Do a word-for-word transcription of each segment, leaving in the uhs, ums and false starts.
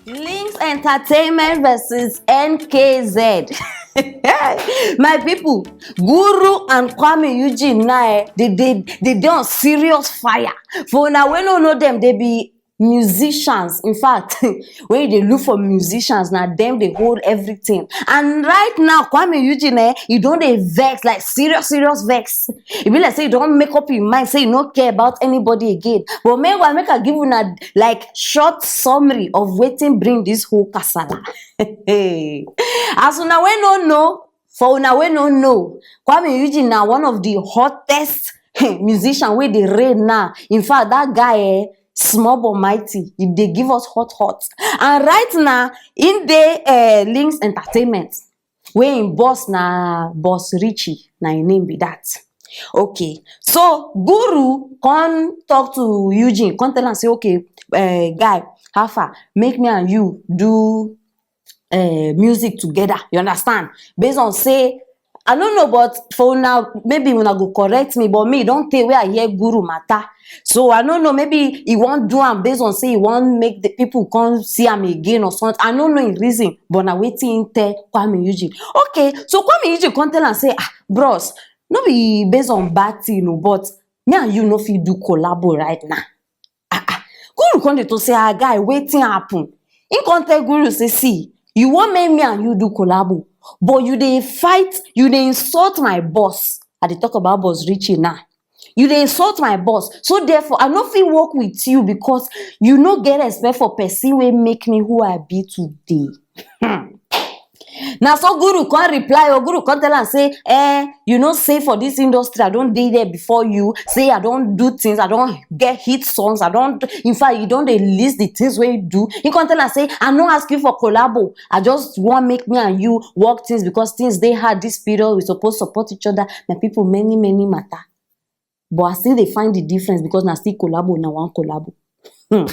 Links Entertainment versus N K Z. My people, Guru and Kwame Eugene now, eh, they, they, they dey on serious fire. For una wey no know them, they be musicians. In fact, when you dey look for musicians, na them they hold everything. And right now, Kwame Eugene, eh, you don't dey vex, like, serious, serious vex. E be like say you don't make up your mind, say you no care about anybody again. But meanwhile, make I give una, like, short summary of wetin bring this whole kasala. As una wey no know, for una wey no know, Kwame Eugene na one of the hottest musician wey dey reign now. In fact, that guy, eh, small but mighty, he dey give us hot, hot. And right now, in the, eh, Links Entertainment, wey im boss na Boss Richie, na im name be that. Okay, so Guru come talk to Eugene, come tell am say, "Okay, eh, guy, how far? Make me and you do, eh, music together." You understand? Based on say, I don't know, but for now, maybe una go correct me, but me, don't tey wey I hear Guru matter. So I don't know, maybe he won't do am based on say he won't make the people come see am again or something. I don't know him reason, but na wetin him tell Kwame Eugene. Okay, so Kwame Eugene come tell am say, "Ah, bros, no be based on bad thing o, but me and you no fit do collabo right now." Ah, ah. Guru come dey talk say, "Ah, guy, wetin happen?" He come tell Guru say, "See, you wan make me and you do collabo, but you dey fight, you dey insult my boss." I dey talk about Boss Richie now. "You dey insult my boss, so therefore I no fit work with you because you no get respect for person wey make me who I be today." Hmm. Na so Guru come reply, or Guru come tell am say, "Eh, you know say for this industry I don't dey there before you. Say I don't do things, I don't get hit songs, I don't. In fact, you don't dey list the things wey you do." He come tell am say, "I no ask you for collabo. I just want make me and you work things because things dey hard this period. We suppose support each other. My people, many, many matter." But I still dey find the difference because na still collabo, na one collabo. Hmm.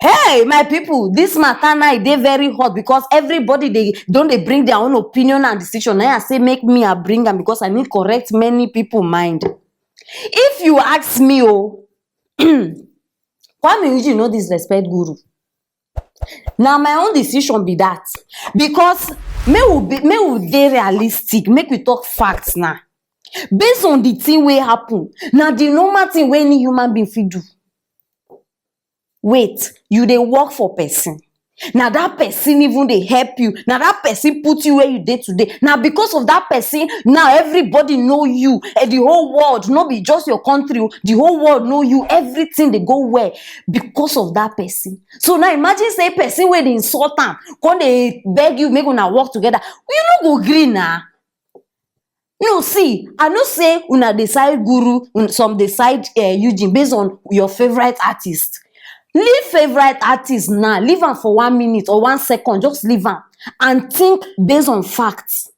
Hey, my people, this matter now e dey very hot because everybody dey don dey bring their own opinion and decision. Now I say make me I bring am because I need correct many people mind. If you ask me, oh, Kwame Eugene no disrespect Guru. Na my own decision be that, because make we be, make we dey realistic, make we talk facts now. Based on the thing wey happen, na the normal thing wey any human being fit do. Wait, you dey work for person. Na that person even dey help you. Na that person put you where you dey today. Na because of that person, now everybody know you. Eh, the whole world, no be just your country o, the whole world know you. Everything dey go well because of that person. So now imagine say person wey dey insult am, come dey beg you make una work together. You no go gree na. No, see, I know say una dey side Guru, un- some dey side, eh, Eugene based on your favorite artist. Leave favorite artist now. Leave am for one minute or one second. Just leave am and think based on facts.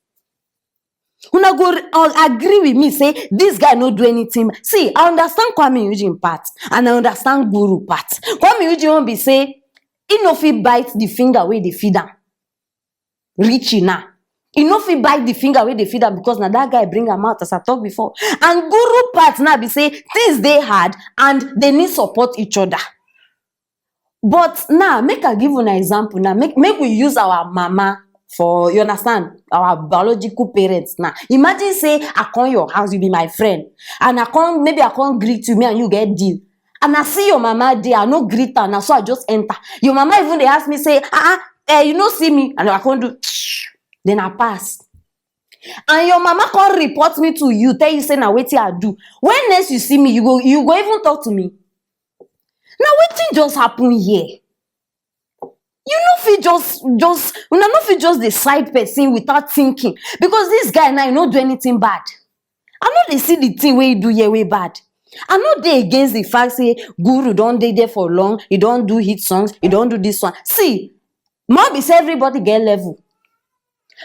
Una go re- uh, agree with me say this guy no do anything. See, I understand Kwame Eugene part and I understand Guru part. Kwame Eugene won't be say he no fit bite the finger wey dey feed am. Richie now. He no fit bite the finger wey dey feed am because na that guy bring am out, as I talk before. And Guru part now be say things dey hard and they need support each other. But now, make I give una example now. Make, make we use our mama for, you understand, our biological parents now. Imagine say I come your house, you be my friend, and I come, maybe I come greet you, me and you get deal. And I see your mama there, I no greet her, na so I just enter. Your mama even dey ask me say, "Ah, ah, eh, you no see me?" And I come do, then I pass. And your mama come report me to you, tell you say na wetin I do. When next you see me, you go, you go even talk to me. Na wetin just happen here? You no fit just, just, una no fit just dey side person without thinking, because this guy now, he no do anything bad. I no dey see the thing wey he do here wey bad. I no dey against the fact say Guru don dey there for long, he don do hit songs, he don do this one. See, more be say everybody get level.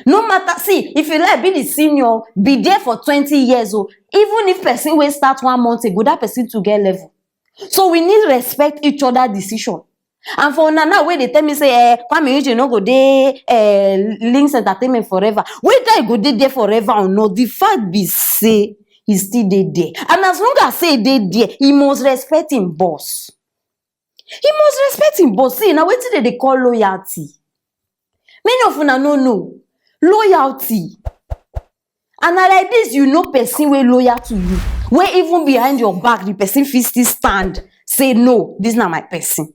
No matter, see, if you like be the senior, be there for twenty years o. Even if person wey start one month ago, that person too get level. So we need respect each other decision. And for una now wey dey tell me say, eh, Kwame Eugene no go dey, eh, Links Entertainment forever. Whether e go dey there forever or not, the fact be say he still dey there. And as long as say e dey there, he must respect him boss. He must respect him boss. See, na wetin dem dey call loyalty. Many of una no know. Loyalty. And na like this, you know, person wey loyal to you, wey even behind your back, the person fit still stand, say, "No, this na my person."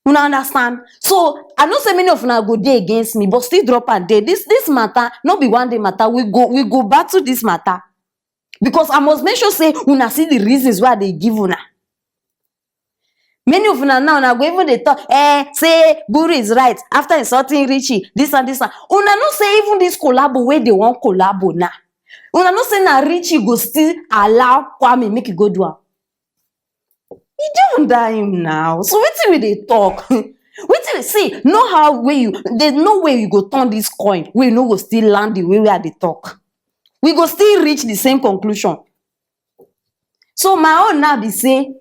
Una understand? So, I know say many of una go dey against me, but still drop am there. This, this matter, no be one day matter. We go, we go battle this matter. Because I must make sure say una see the reasons why I dey give una. Many of una now, una go even dey talk, eh, say Guru is right after insulting Richie, this and this and. Una know say even this collabo wey dey wan collabo now, una know say na Richie go still allow Kwame make e go do am. E dey under him now. So wetin we dey talk? Wetin, see, know how wey you, there's no way you go turn this coin wey you no go still land the way wey I dey talk. We go still reach the same conclusion. So my own now be say,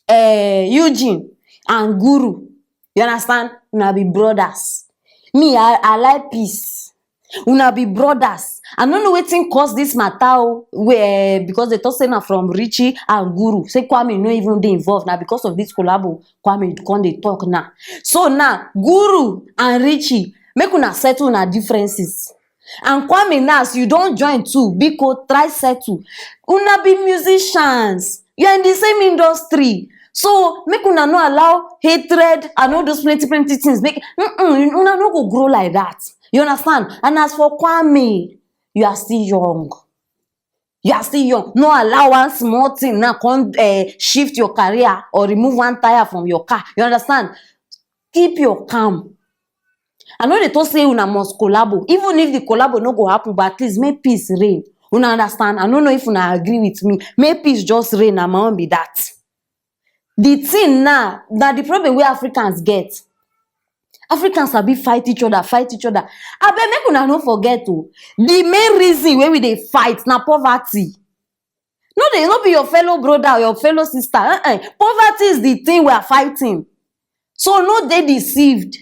eh, Eugene and Guru, you understand? Una be brothers. Me, I, I like peace. Una be brothers. I no know wetin cause this matter o, wey, because dem talk say na from Richie and Guru. Say Kwame no even dey involved. Na because of this collabo, Kwame come dey talk now. So now, Guru and Richie, make una settle una differences. And Kwame, now as you don join too, biko, try settle. Una be musicians. You are in the same industry. So make una no allow hatred and all those plenty, plenty things. Make, mm-mm, una no go grow like that. You understand? And as for Kwame, you are still young. You are still young. No allow one small thing now come, eh, shift your career or remove one tire from your car. You understand? Keep your calm. I no dey talk say una must collabo. Even if the collabo no go happen, but at least make peace reign. Una understand? I no know if una agree with me. Make peace just reign, na my own be that. The thing now, na the problem wey Africans get. Africans sabi fight each other, fight each other. Abeg, make una no forget o. The main reason wey we dey fight na poverty. No dey, no be your fellow brother or your fellow sister. Uh-uh. Poverty is the thing we are fighting. So no dey deceived.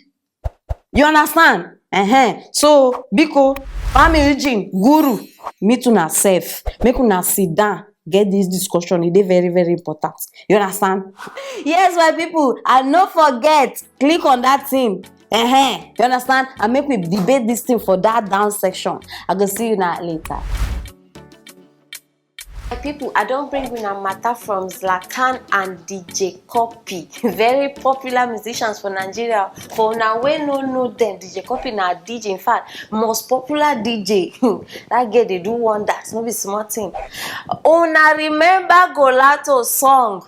You understand? Uh-huh. So, biko, Kwame, Eugene, Guru, meet una sef. Make una sit down, get this discussion. E dey very, very important. You understand? Yes, my people, and no forget, click on that thing. Uh-huh. You understand? And make we debate this thing for that down section. I go see you now later. My people, I don bring una matter from Zlatan and D J Cuppy. Very popular musicians for Nigeria. For una wey no know them, D J Cuppy na D J, in fact, most popular D J. That girl dey do wonders, no be small thing. Una remember Golato song?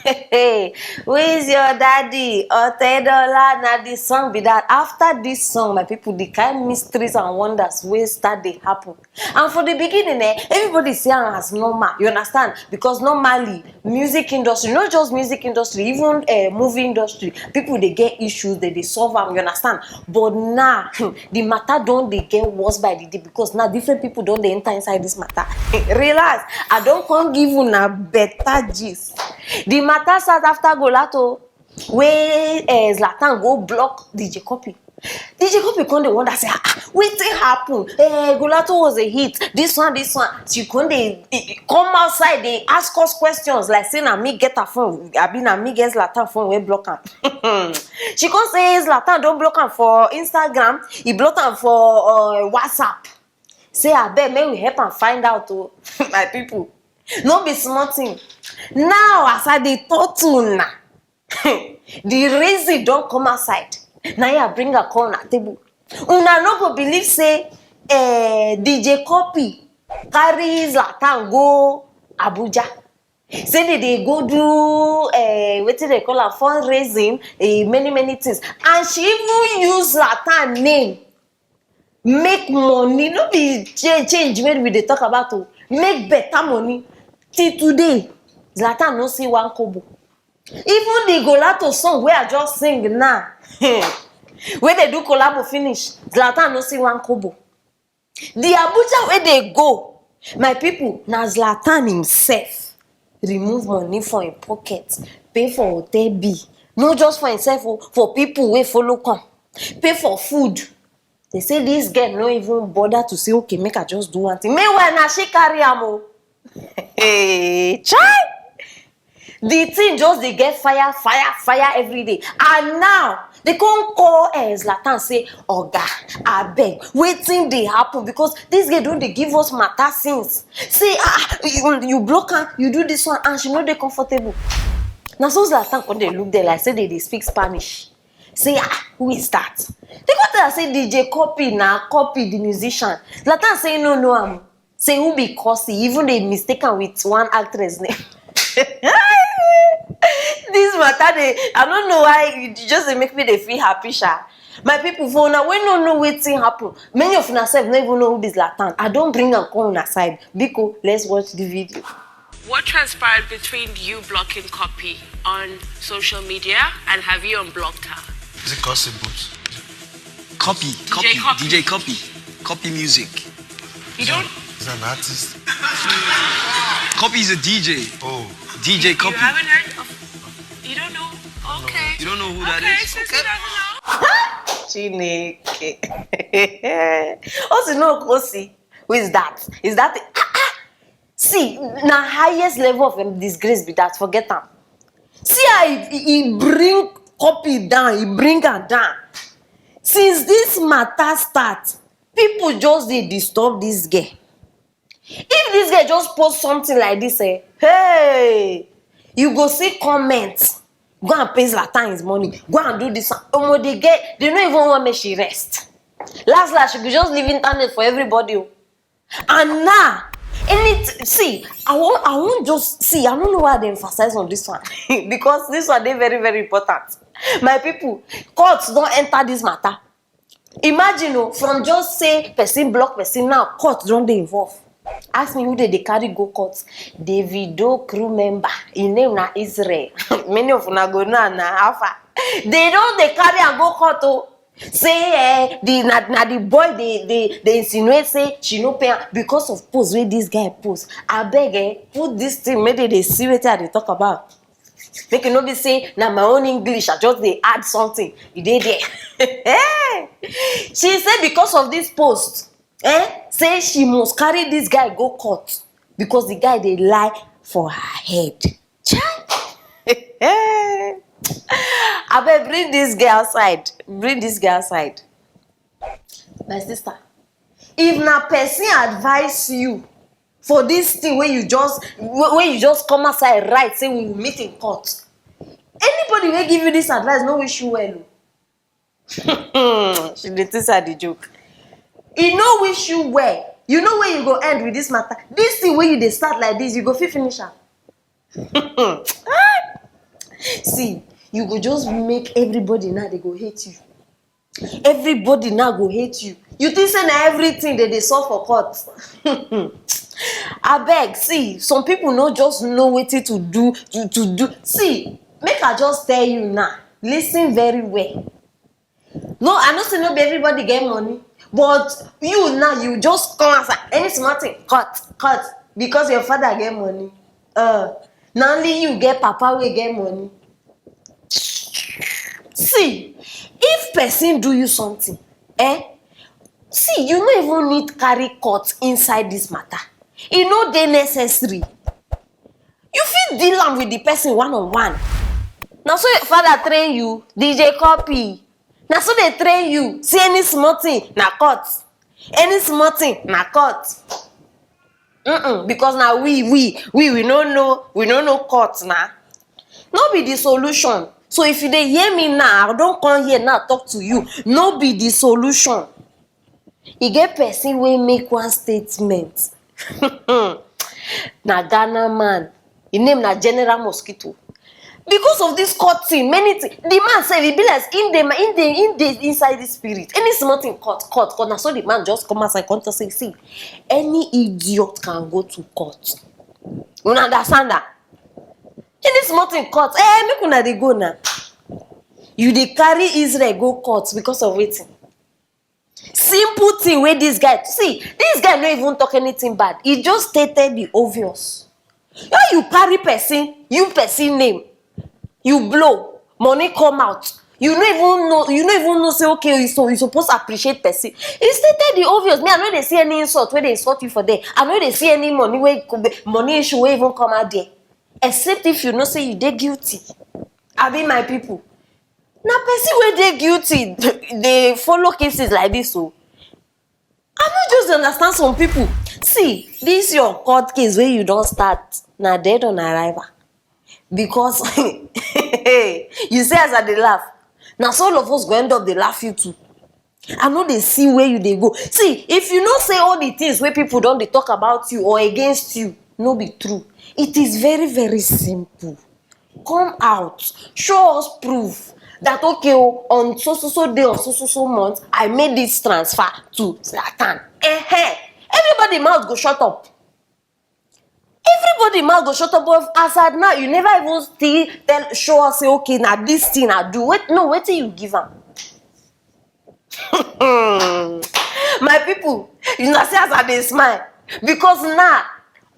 Who is your daddy? Otedola, na the song be that. After this song, my people, the kind mysteries and wonders wey start dey happen. And for the beginning, eh, everybody see am as normal, you understand? Because normally, music industry, not just music industry, even, eh, movie industry, people dey get issues, dem dey solve am, you understand? But now, the matter don dey get worse by the day, because now different people don dey enter inside this matter. Relax, I don come give una better gist. The matter start after Golato, wey, eh, Zlatan go block D J Cuppy. D J Cuppy come dey wonder say, "Ah, ah, wetin happen? Eh, Golato was a hit. This one, this one." She come dey, eh, eh, come outside, dey ask us questions like say na me get her phone, abi na me get Zlatan phone wey block am. She come say Zlatan don block am for Instagram, he block am for, uh, WhatsApp. Say, "Abeg, make we help am find out o." My people, no be small thing. Now, as I dey talk to una, the reason don come outside. Na him I bring am come una table. Una no go believe say, eh, D J Cuppy carry Zlatan go Abuja. Say dem dey go do, eh, wetin dem call am, fundraising, eh, many, many things. And she even use Zlatan name make money. No be cha-, change wey we dey talk about o. Make better money. Till today, Zlatan no see one kobo. Even the Golato song wey I just sing now, wey dem do collabo finish, Zlatan no see one kobo. The Abuja wey dem go, my people, na Zlatan himself remove money for him pocket, pay for hotel bill. No just for himself o, for people wey follow come, pay for food. Dem say this girl no even bother to say, "Okay, make I just do one thing." Meanwhile, na she carry am o. Hey, chai! The thing just dey get fire, fire, fire every day. And now, they come call, eh, Zlatan say, "Oga, abeg, wetin dey happen?" Because this girl don dey give us matter since. Say, "Ah, you, you block her, you do this one," and she no dey comfortable. Na so Zlatan come dey look there like say they dey speak Spanish. Say, "Ah, who is that?" They come tell her say, "D J Cuppy na, Cuppy the musician." Zlatan say no know am. Say who be Cussy, even dey mistake am with one actress name. This matter dey, I no know why, e just dey make me dey feel happy sha. My people, for una wey no know wetin happen, many of una sef no even know who be Zlatan. I don bring am come una side. Biko, let's watch the video. What transpired between you blocking Cuppy on social media and have you unblocked her? Is it Cussy Boots? Cuppy, Cuppy, Cuppy. D J Cuppy, Cuppy Music. You don't? He's an artist. Cuppy is a D J. Oh. D J You Cuppy. Haven't heard of? You don't know? Okay. You don't know who that is? Okay, since you don't know. Chineke. Osi no Kosi. Who is that? Is that the, ah, ah. See, na highest level of, um, disgrace be that. Forget am. See how he, he, he bring Cuppy down, he bring am down. Since this matter start, people just dey disturb this girl. If this girl just post something like this, eh, hey, you go see comment. "Go and pay Zlatan his money. Go and do this one." Omo, the girl, they no even want make she rest. Last last, she go just leave internet for everybody o. And now, any, see, I wan, I wan just see, I no know why I dey emphasize on this one. Because this one dey very, very important. My people, court don enter this matter. Imagine o, from just say person block person, now court don dey involved. Ask me who dey dey carry go court. Davido crew member, him name na Israel. Many of una go know am na, how far. They don dey carry am go court o. Say, eh, the, na, na the boy dey, dey, dey insinuate say she no pay am because of post wey this guy post. Abeg, eh, put this thing, make they dey see wetin I dey talk about. Make e no be say na my own English, I just dey add something. E dey there. She say because of this post, eh, say she must carry this guy go court because the guy dey lie for her head. Chai! Abeg, bring this girl outside. Bring this girl outside. My sister, if na person advise you for this thing wey you just, wey wey you just come outside write say we will meet in court, anybody wey give you this advice no wish you well o. She dey think say I dey joke. E no wish you well. You know where you go end with this matter. This thing wey you dey start like this, you go fit finish am. See, you go just make everybody now, they go hate you. Everybody now go hate you. You think say na everything they dey solve for court? Abeg, see, some people no just know wetin to do, to, to do. See, make I just tell you now. Listen very well. No, I know say no be everybody get money, but you now, you just come outside, any small thing, cut, cut, because your father get money. Uh, na only you get papa wey get money. See, if person do you something, eh? See, you no even need carry court inside this matter. E no dey necessary. You fit deal am with the person one on one. Na so your father train you, D J Cuppy. Na so they train you. See, any small thing na court. Any small thing na court. Mm-mm, because na we, we, we, we no know, we no know court na. No be the solution. So if you dey hear me now, I don come here now talk to you. No be the solution. E get person wey make one statement. Na Ghana man. Him name na General Mosquito. Because of this court thing, many things. The man sef, e be like him dey, him dey, him dey inside the spirit. Any small thing, court, court, court. Na so the man just come outside, come talk say, "See, any idiot can go to court." Una understand that? Any small thing, court. Eh, make una dey go now. You dey carry Israel go court because of wetin? Simple thing wey this guy, see, this guy no even talk anything bad. He just stated the obvious. When you carry person, you person name, you blow, money come out. You no even know, you no even know say, okay, you so, you suppose appreciate person. He stated the obvious. Me, I no dey see any insult wey dey insult you for there. I no dey see any money wey, money issue wey even come out there. Except if you know say you dey guilty. Abi, my people, na person wey dey guilty dey follow cases like this o. I no just dey understand some people. See, this your court case wey you don start, na dead on arrival. Because you see as I dey laugh, na so all of us go end up dey laugh you too. I no dey see where you dey go. See, if you know say all the things wey people don dey talk about you or against you no be true, it is very, very simple. Come out, show us proof that, okay o, on so so so day of so so so month, I made this transfer to Zlatan. Ehe, everybody mouth go shut up. Everybody mouth go shut up. But as at now, you never even still tell, show us say, okay, na this thing I do. Wait, no, wetin you give am? My people, you know, see as I dey smile, because now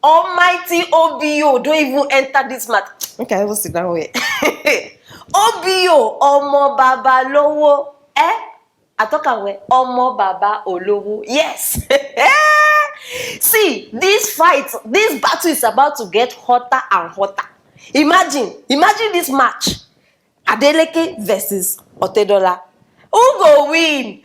Almighty O B O don even enter this matter. Okay, I even sit down well. O B O, Omo Baba Lowo, eh? I talk am well. Omo Baba Olowo. Yes. See, this fight, this battle is about to get hotter and hotter. Imagine, imagine this match. Adeleke versus Otedola. Who go win?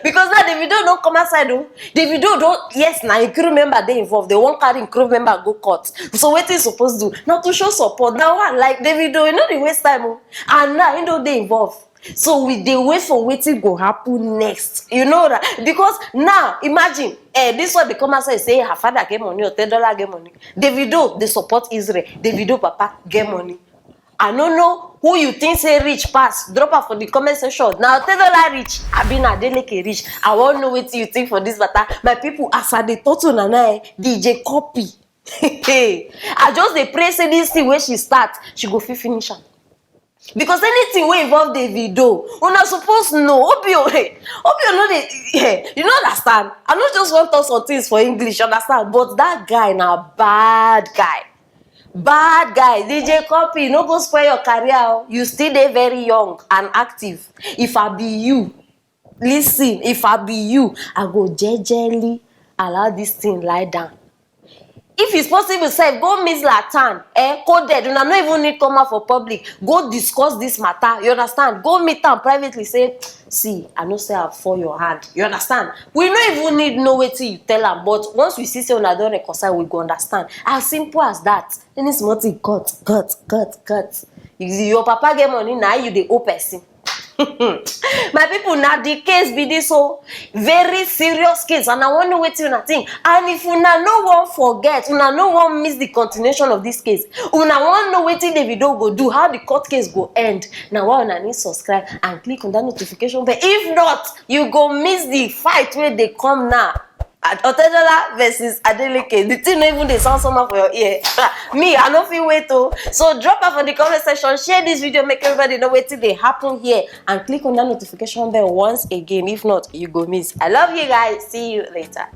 Because now Davido don come outside o. Davido don, yes, na im crew member dey involved. They wan carry im crew member go court. So wetin you suppose do? Na to show support. Na why, like, Davido, you no dey waste time o. And now he don dey involved. So we dey wait for wetin go happen next. You know that? Because now, imagine, eh, this one dey come outside say her father get money, Otedola get money. Davido dey support Israel. Davido papa get money. I no know who you think say rich pass. Drop am for the comment section. Na Otedola rich, abi na Adeleke rich? I wan know wetin you think for this matter. My people, as I dey talk to una now, eh, D J Cuppy. I just dey pray say this thing wey she start, she go fit finish am. Because anything wey involve Davido, una suppose know. O B O, hey, O B O no dey, hey, you no understand. I no just wan talk some things for English, understand? But that guy na bad guy. Bad guy. D J Cuppy, no go spoil your career o. You still dey very young and active. If I be you, listen, if I be you, I go jejely allow this thing lie down. If it's possible sef, go meet Zlatan, eh, coded. Una no even need come out for public. Go discuss this matter, you understand? Go meet am privately, say, see, I know say I fall your hand, you understand? We no even need know wetin you tell am, but once we see say una don reconcile, we go understand. As simple as that. Any small thing, cut, cut, cut, cut. You, your papa get money, na you dey owe person. My people, na the case be this o. Very serious case, and I wan know wetin una think. And if una no wan forget, una no wan miss the continuation of this case, una wan know wetin Davido go do, how the court case go end, na why una need subscribe and click on that notification bell. If not, you go miss the fight wey dey come now. Otedola versus Adeleke. The thing no even dey sound somehow for your ear. Me, I no fit wait o. So drop am for the comment section, share this video, make everybody know wetin dey happen here, and click on that notification bell once again. If not, you go miss. I love you guys. See you later.